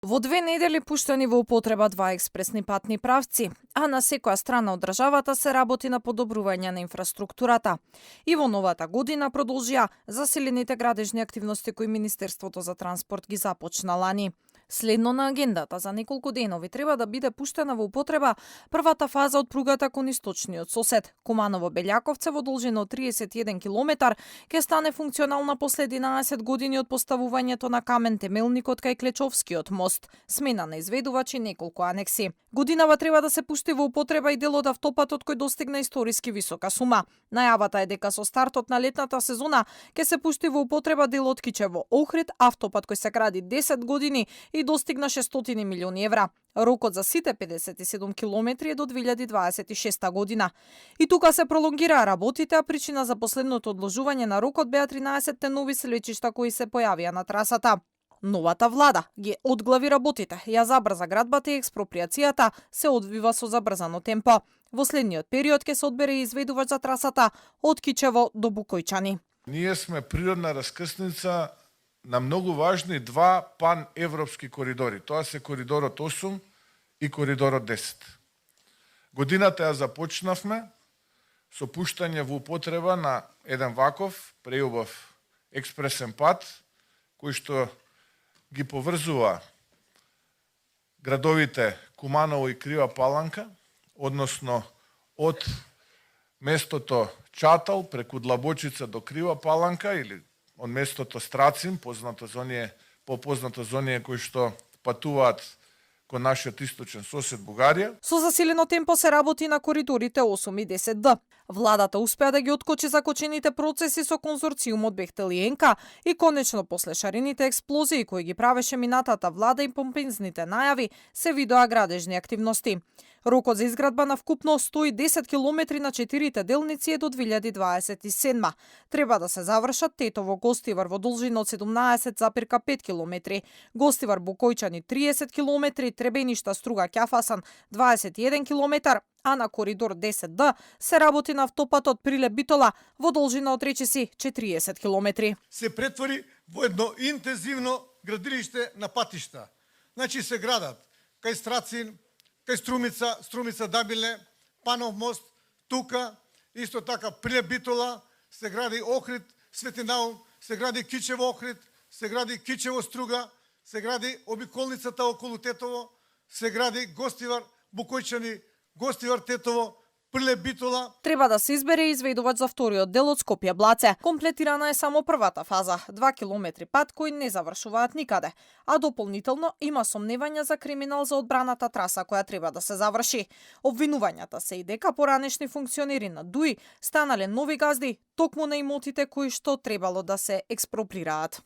Во 2 недели пуштени во употреба 2 експресни патни правци, а на секоја страна од државата се работи на подобрување на инфраструктурата. И во новата година продолжија засилените градежни активности кои Министерството за транспорт ги започна лани. Следно на агендата за неколку денови треба да биде пуштена во употреба првата фаза од пругата кон источниот сосед. Куманово-Белјаковце во должина од 31 км ќе стане функционална после 11 години од поставувањето на камен темелникот кај Клечовскиот мост, смена на изведувач и неколку анекси. Годинава треба да се пушти во употреба и дел од автопатот кој достигна историски висока сума. Најавата е дека со стартот на летната сезона ќе се пушти во употреба дел од Кичево-Охрид, автопат кој се гради 10 години и достигна 600 милиони евра. Рокот за сите 57 километри е до 2026 година. И тука се пролонгираа работите, а причина за последното одложување на рокот беа 13 нови свлечишта кои се појавија на трасата. Новата влада ги одглави работите, ја забрза градбата и експроприацијата се одвива со забрзано темпо. Во следниот период ќе се одбере и изведувач за трасата од Кичево до Букојчани. Ние сме природна раскрсница на многу важни два паневропски коридори. Тоа се коридорот 8 и коридорот 10. Годината ја започнавме со пуштање во употреба на еден ваков преубав експресен пат кој што ги поврзува градовите Куманово и Крива Паланка, односно од местото Чатал преку Длабочица до Крива Паланка или од местото Страцин, познато за оние, попознато за оние кои што патуваат кон нашиот источен сосед Бугарија. Со засилено темпо се работи на коридорите 8 и 10Д. Владата успеа да ги откочи закочените процеси со конзорциумот Бехтел и ЕНКА и конечно после шарените експлозии кои ги правеше минатата влада и помпезните најави се видоа градежни активности. Рокот за изградба на вкупно 110 километри на 4 делници е до 2027. Треба да се завршат Тетово Гостивар во должина од 17,5 километри, Гостивар Букојчани 30 километри, Требеништа Струга Ќафасан 21 километар, а на коридор 10Д се работи на автопатот Прилеп Битола во должина од речиси 40 километри. Се претвори во едно интензивно градилиште на патишта. Значи се градат кај Страцин, кај Струмица, Струмица Дабиле, Панов мост, тука, исто така Прилеп Битола, се гради Охрид, Свети Наум, се гради Кичево Охрид, се гради Кичево Струга, се гради обиколницата околу Тетово, се гради Гостивар, Букојчани, Гостивар Тетово, Прилеп Битола. Треба да се избере изведувач за вториот дел од Скопје Блаце. Комплетирана е само првата фаза, 2 километри пат кои не завршуваат никаде, а дополнително има сомневања за криминал за одбраната траса која треба да се заврши. Обвинувањата се и дека поранешни функционери на ДУИ станале нови газди токму на имотите кои што требало да се експроприраат.